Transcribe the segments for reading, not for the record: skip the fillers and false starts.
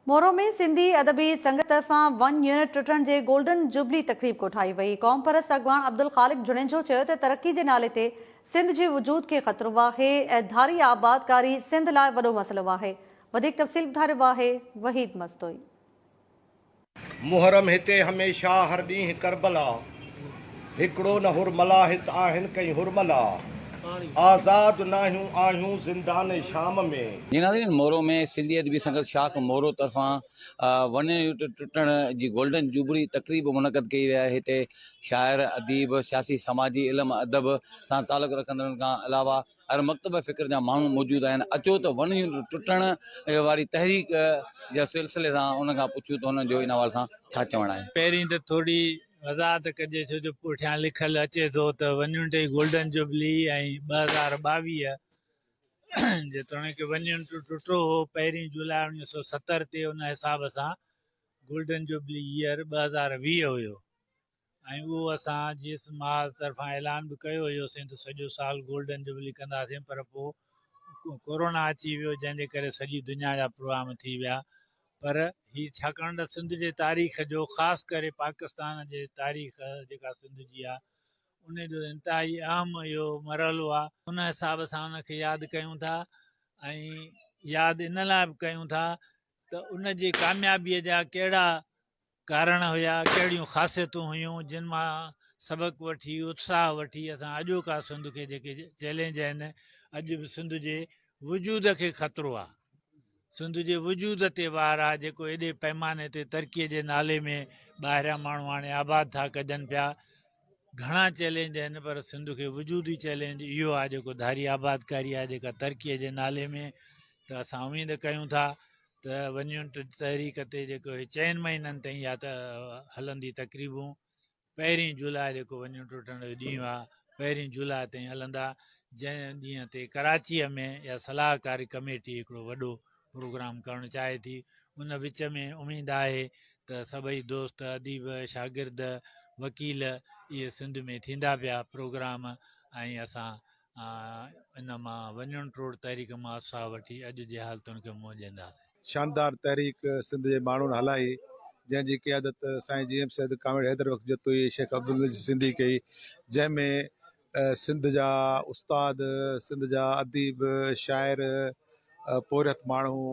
مورو ۾ سنڌي ادبي سنگت طرفان one unit ٽٽڻ جي گولڊن جوبلي تقريب ڪوٺائي وئي. قومپرست اڳواڻ عبدالخالق جوڻيجو چيو ته ترقي جي نالي تي سنڌ جي وجود کي خطرو آهي ۽ ڌاري آبادڪاري سنڌ لاء وڏو مسئلو آهي. وڌيڪ تفصيل ٻڌاريو آهي وحيد مستوئي. محرم هتي هميشه هر ڏينهن ڪربلا هڪڙو نه حرملا هت آهن ڪئين حرملا آزاد ناهيون آهيون زندان شام ۾. جي ناظرين مورو ۾ سنڌي ادبي سنگت شاخ مورو طرفان ون يونٽ ٽٽڻ جي گولڊن جوبلي تقريب منعقد ڪئي وئي آهي هتي شاعر اديب سياسي سماجي علم ادب سان تعلق رکندڙن کان علاوه هر مڪتبه فڪر جا ماڻهو موجود آهن اچو ته ون يونٽ ٽٽڻ واري تحريڪ جي سلسلي سان انهن کان پڇون ته انهن جو ان حوالي سان ڇا چوڻ آهي. پهرين ته ٿوري وضاحت ڪجي ڇو جو پٺيان لکيل اچي ٿو ته ون يونٽ جي گولڊن جوبلي ۽ 2022 جيتوڻيڪ ون يونٽ ٽٽو هو پهرين جولاء 1970 تي ان حساب سان گولڊن جوبلي ييئر 2020 هيو. ۽ اهو اسان جيس محاذ طرفان اعلان به ڪيو هيوسين ته سڄو سال گولڊن جوبلي ڪنداسين پر پوء ڪورونا اچي ويو جنهن جي ڪري سڄي دنيا جا پروگرام ٿي ويا پر هي ڇاڪاڻ ته سنڌ جي تاريخ جو خاص ڪري پاڪستان جي تاريخ جيڪا سنڌ جي آهي ان جو انتهائي اهم اهو مرحلو آهي ان حساب سان ان کي ياد ڪيون ٿا ۽ ياد ان لاء به ڪيون ٿا ته ان جي ڪاميابي جا ڪهڙا ڪارڻ هيا، ڪهڙيون خاصيتون هيون، جن مان سبق وٺي، اتساهه وٺي اسان اڄوڪا سنڌ کي جيڪي چئلينج آهن، اڄ به سنڌ جي وجود کي خطرو آ، سنڌ جي وجود تي وار آ، جيڪو ايڏي پئماني تي ترقي جي نالي ۾ ٻاهريان ماڻهو آڻي آباد ٿا ڪجن پيا، گهڻا چئلينج آهن پر سنڌ کي وجودي چئلينج اهو آ جيڪو ڌاري آبادڪاري آ جيڪا ترقي جي نالي ۾ ته اسان اميد ڪيون ٿا ته ون يونٽ تحريڪ تي جيڪو هي چئن مهينن تائين يا ته هلندي تقريبون پهرين جولاء جيڪو ون يونٽ ٽٽڻ جو ڏينهن آهي پهرين جولاء تائين هلندا جنهن ڏينهن تي ڪراچيء ۾ يا صلاحڪاري ڪميٽي هڪڙو وڏو پروگرام ڪرڻ چاهي ٿي ان وچ ۾ اميد آهي ته سڀئي دوست اديب شاگرد وڪيل اهي سنڌ ۾ ٿيندا پيا پروگرام ۽ اسان ان مان وڃڻ ٽوڙ تحريڪ مان اتساهه وٺي اڄ جي حالتن کي منهن ڏينداسين. شاندار تحريڪ سنڌ جي ماڻهن هلائي، جنهن جي قيادت سائين جي ايم سيد، ڪامريڊ حيدر بخش جتوئي، شيخ عبدالمجيد سنڌي ڪئي، جنهن ۾ سنڌ جا استاد، سنڌ جا اديب، شاعر، پورهيت ماڻهو،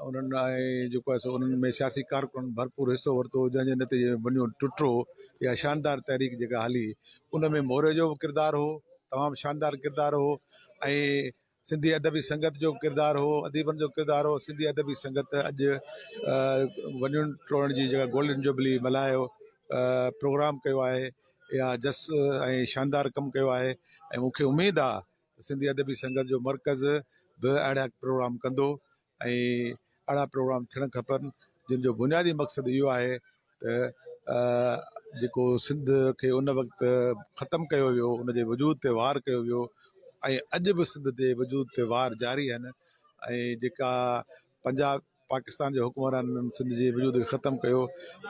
انهن ۽ جيڪو آهي سو انهن ۾ سياسي ڪارڪنن ڀرپور حصو ورتو جنهن جي نتيجي ۾ بنيو ٽٽو اها شاندار تحريڪ جيڪا هلي ان ۾ موري جو به ڪردار هو تمام شاندار ڪردار هو ۽ سنڌي ادبي سنگت جو به ڪردار هو اديبن جو ڪردار هو سنڌي ادبي سنگت اڄ ونيون ٽوڙڻ جي جيڪا گولڊن جوبلي ملهايو پروگرام ڪيو آهي اها جس ۽ شاندار ڪم ڪيو آهي ۽ مون کي اميد آهي ته سنڌي ادبي سنگت جو مرڪز به اهڙا پروگرام ڪندو ۽ اهڙا پروگرام ٿيڻ کپن جن جو بنيادي مقصد اهو آهي ته جيڪو سنڌ کي ان وقت ختم ڪيو ويو ان جي وجود تي وار ڪيو ويو ۽ اڄ به سنڌ جي وجود تي وار جاري آهن ۽ جيڪا پنجاب پاڪستان جي حڪمرانن سنڌ جي وجود کي ختم ڪيو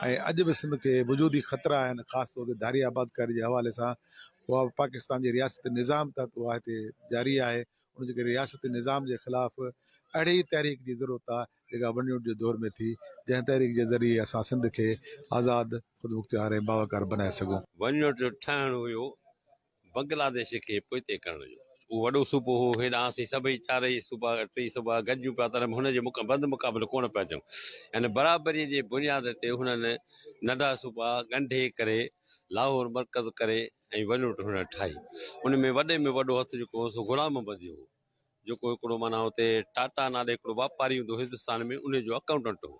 ۽ اڄ به سنڌ کي وجودي خطرا آهن خاص طور تي ڌاري آبادڪاري جي حوالي سان اها به پاڪستان جي رياستي نظام تحت اها هتي جاري آهي ان جي ڪري رياستي نظام جي خلاف اهڙي ئي تحريڪ جي ضرورت آهي جيڪا ون يونٽ جي دور ۾ ٿي جنهن تحريڪ جي ذريعي اسان سنڌ کي آزاد خودمختيار ۽ باوقار بنائي سگهون. ون يونٽ جو ٺهڻ هيو بنگلاديش کي پوئتي ڪرڻ جو اهو وڏو صوبو هو. هيڏانهن اسين سڀئي چارئي صوبا، ٽئي صوبا گڏجون پيا تڏهن به هن جي بند مقابلو ڪونه پيا اچون. يعني برابريء جي بنياد تي هنن ننڍا صوبا ڳنڍي ڪري لاهور مرڪز ڪري ۽ ونوٽ هنن ٺاهي. ان ۾ وڏي ۾ وڏو هٿ جيڪو هو سو غلام محمد جو هو. جيڪو هڪڙو معنيٰ اتي ٽاٽا نالي هڪڙو واپاري هوندو هو هندستان ۾ انهي جو اڪائونٽنٽ هو.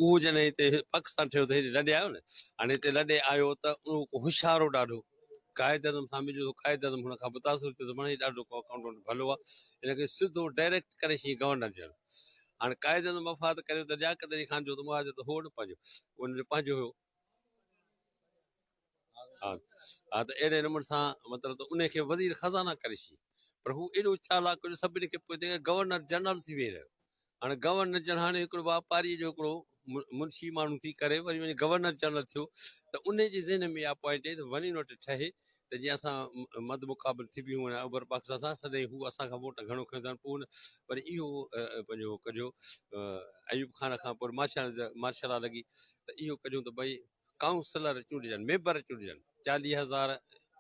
اهو جڏهن هتي پاڪستان ٺهيو ته هيڏي لڏي آيو نه. هاڻي هتي لڏي آيو ته اهو ڪو هوشيار هو ڏاڍو. قائد اعظم سان مليو ته قائد اعظم هن کان متاثر ٿيو ته معنيٰ هي ڏاڍو ڪو اڪائونٽنٽ ڀلو آهي. هن کي سڌو ڊائريڪٽ ڪري ڇڏيائين گورنر جنرل. هاڻي قائد اعظم وفات ڪريو ته لياقت علي خان جو ته مهاجر ته هو نه پنهنجو ان جو پنهنجو هيو. ها ها ته اهڙي نموني سان مطلب ته انهي کي وزير خزانه ڪري ڇڏي پر هو ايڏو چالاڪ جو سڀني کي پوئتي ڪري گورنر جنرل ٿي ويهي رهيو. هاڻي گورنر جنرل هاڻي هڪڙو واپاري جو هڪڙو منشي ماڻهو ٿي ڪري وري وڃي گورنر جنرل ٿيو ته انهي جي ذهن ۾ اها پوائنٽ آئي ته ون يونٽ ٺهي ته جيئن اسان مد مقابل ٿي بيهون ۽ اوڀر پاڪستان سان سدائين هو اسان کان ووٽ گهڻو کڻندا آهن پوء وري اهو پنهنجو ڪڍيو ايوب خان کان پوء مارشل مارشل لا لڳي ته اهو ڪڍيو ته ڀئي ڪائونسلر چونڊجن ميمبر چونڊجن 40 هزار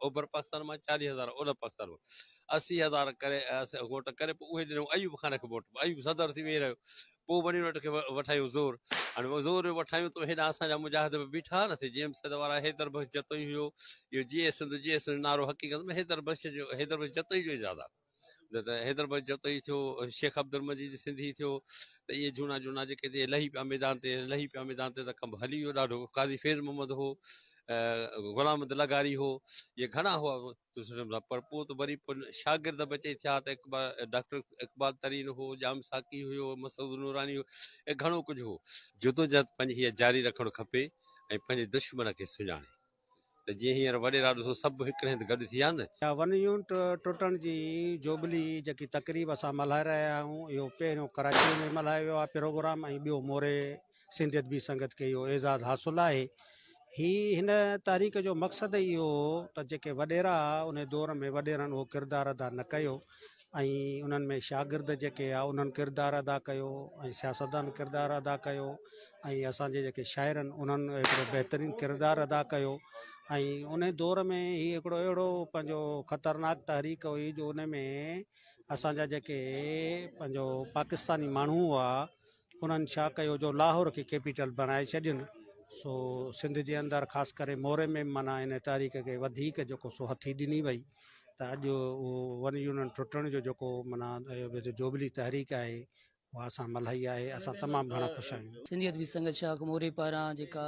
اوڀر پاڪستان مان 40 هزار اولهه پاڪستان مان 80 هزار ڪري ووٽ ڪري پوء اهي ڏنو ايوب خان کي ووٽ ايوب صدر ٿي ويهي رهيو پوء وري ان کي وٺايون زور هاڻي زور وٺايون ته هيڏانهن اسان جا مجاهد به بيٺا نه ٿي جي ايم سيد وارا حيدر بخش جتوئي هيو اهو جيئي سنڌ جيئي سنڌ نعرو حقيقت ۾ حيدر بخش جو حيدر بخش جتوئي جو ايجاد آهي نه ته حيدر بخش جتوئي ٿيو شيخ عبدالمجيد سنڌي ٿيو ته اهي جهونا جهونا جيڪي ٿي لهي پيا ميدان تي لهي پيا ميدان تي ته ڪم هلي ويو ڏاڍو قاضي فيض محمد هو غلام محمد لغاري هو اهي گهڻا هئا پر پوء ته وري پوء شاگرد به اچي ٿيا ته اقبال ڊاڪٽر اقبال ترين هو، ڄام ساقي هيو، مسعود نوراني هيو ۽ گهڻو ڪجهه هو. جدوجهد پنهنجي هيء جاري رکڻ کپي ۽ پنهنجي دشمن کي سڃاڻي ته جيئن هينئر وڏيرا ڏسو سڀ هڪڙي هنڌ گڏ ٿي ويا نه. ون يونٽ ٽٽڻ جي جوبلي جيڪي تقريب اسان ملهائي رهيا آهيون اهو پهريون ڪراچيء ۾ ملهايو ويو آهي پروگرام ۽ ٻيو موري سنڌ ادبي سنگت کي اهو اعزاز حاصل آهي. هي هن تحريڪ جو مقصد ئي اهو هو ته جيڪي وڏيرا ها انهي دور ۾ وڏيرن اهو ڪردار ادا نه ڪيو ۽ انهن ۾ شاگرد جيڪي ها انهن ڪردار ادا ڪيو ۽ سياستدان ڪردار ادا ڪيو ۽ اسان جي جيڪي شاعرن انهن هڪڙو بهترين ڪردار ادا ڪيو ۽ انهي دور ۾ هي هڪڙو اهڙو پنهنجو خطرناڪ تحريڪ هئي جو ان ۾ اسان جا جيڪي پنهنجو پاڪستاني ماڻهو هئا انهن ڇا ڪيو جو لاهور کي ڪيپيٽل بڻائي ڇڏين سو سنڌ جي اندر خاص ڪري موري ۾ معنيٰ ان تحريڪ کي وڌيڪ جيڪو سو هٿي ڏني وئي ته اڄ اهو ون يونٽ ٽٽڻ جو جيڪو معنيٰ جوبلي تحريڪ آهي اها اسان ملهائي آهي اسان تمام گهڻا خوش آهيون. سنڌي ادبي سنگت شاخ موري پاران جيڪا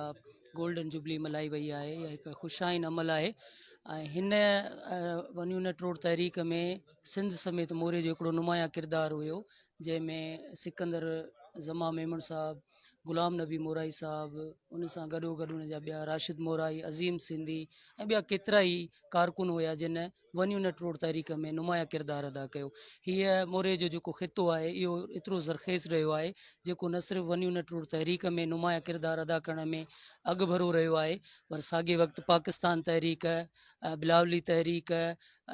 گولڊن جوبلي ملهائي وئي آهي اها هڪ خوش آئين عمل آهي ۽ هن ون يونٽ روڊ تحريڪ ۾ سنڌ سميت موري جو هڪڙو نمايان ڪردار هيو جنهن ۾ سڪندر زمان ميمڻ صاحب، غلام نبي مورائي صاحب، ان سان گڏوگڏ ان جا ٻيا راشد مورائي، عظيم سنڌي ۽ ٻيا ڪيترائي ڪارڪن هيا جن ون يونٽ روڊ تحريڪ ۾ نمايان ڪردار ادا ڪيو. هيء موري جو جيڪو خطو آهي اهو ايترو زرخيز رهيو آهي جيڪو نه صرف ون يونٽ روڊ تحريڪ ۾ نمايان ڪردار ادا ڪرڻ ۾ اڳڀرو رهيو آهي پر ساڳئي وقت پاڪستان تحريڪ، بلاولي تحريڪ،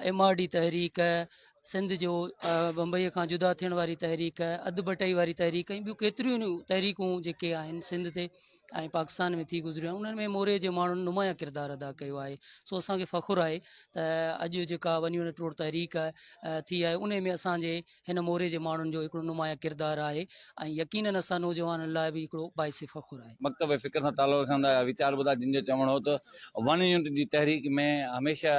ايم آر ڊي تحريڪ، سنڌ جو بمبئيء کان جدا ٿيڻ واري تحريڪ، اڌ بٽئي واري تحريڪ ۽ ٻيون ڪيتريون ئي تحريڪون جيڪي آهن سنڌ تي ۽ پاڪستان ۾ ٿي گذريون آهن انهن ۾ موري جي ماڻهن نمايان ڪردار ادا ڪيو آهي سو اسان کي فخر آهي ته اڄ جيڪا ون يونٽ روڊ تحريڪ ٿي آهي انهي ۾ اسان جي هن موري جي ماڻهن جو هڪڙو نمايان ڪردار آهي ۽ يقينن اسان نوجوانن لاء به هڪڙو باعث فخر آهي. مڪتب فڪر سان تعلق رکندڙ اهڙا ويچار ٻڌا جن جو چوڻ هو ته ون يونٽ جي تحريڪ ۾ هميشه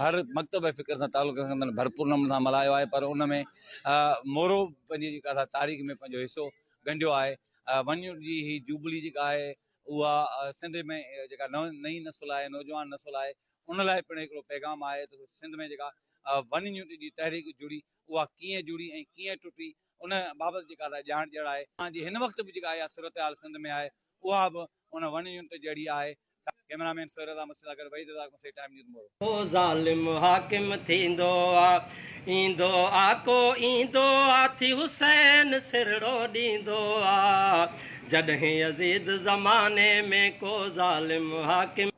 هر مڪتب فڪر سان تعلق رکندڙن ڀرپور نموني سان ملهايو آهي پر ان ۾ مورو پنهنجي جيڪا سا تاريخ ۾ پنهنجو حصو ڳنڍيو آهي ون يونٽ جي هي جوبلي جيڪا آهي اها سنڌ ۾ جيڪا نئين نسل آهي نوجوان نسل آهي ان لاء پڻ هڪڙو پيغام آهي ته سنڌ ۾ جيڪا ون يونٽ جي تحريڪ جڙي اها ڪيئن جڙي ۽ ڪيئن ٽٽي ان بابت جيڪا ڄاڻ ڏيڻ آهي جي هن وقت به جيڪا اها صورتحال سنڌ ۾ آهي اها به ان ون يونٽ جهڙي آهي ڪئميرا مين سهيل رضا مسيح سان گڏ وحيد رزاق مسيح ٽائيم نيوز مورو. ڪو ظالم حاڪم ٿيندو آ ايندو آ ڪو ايندو آ ٿي حسين سرڙو ڏيندو آ جڏهن يزيد زماني ۾ ڪو ظالم حاڪم.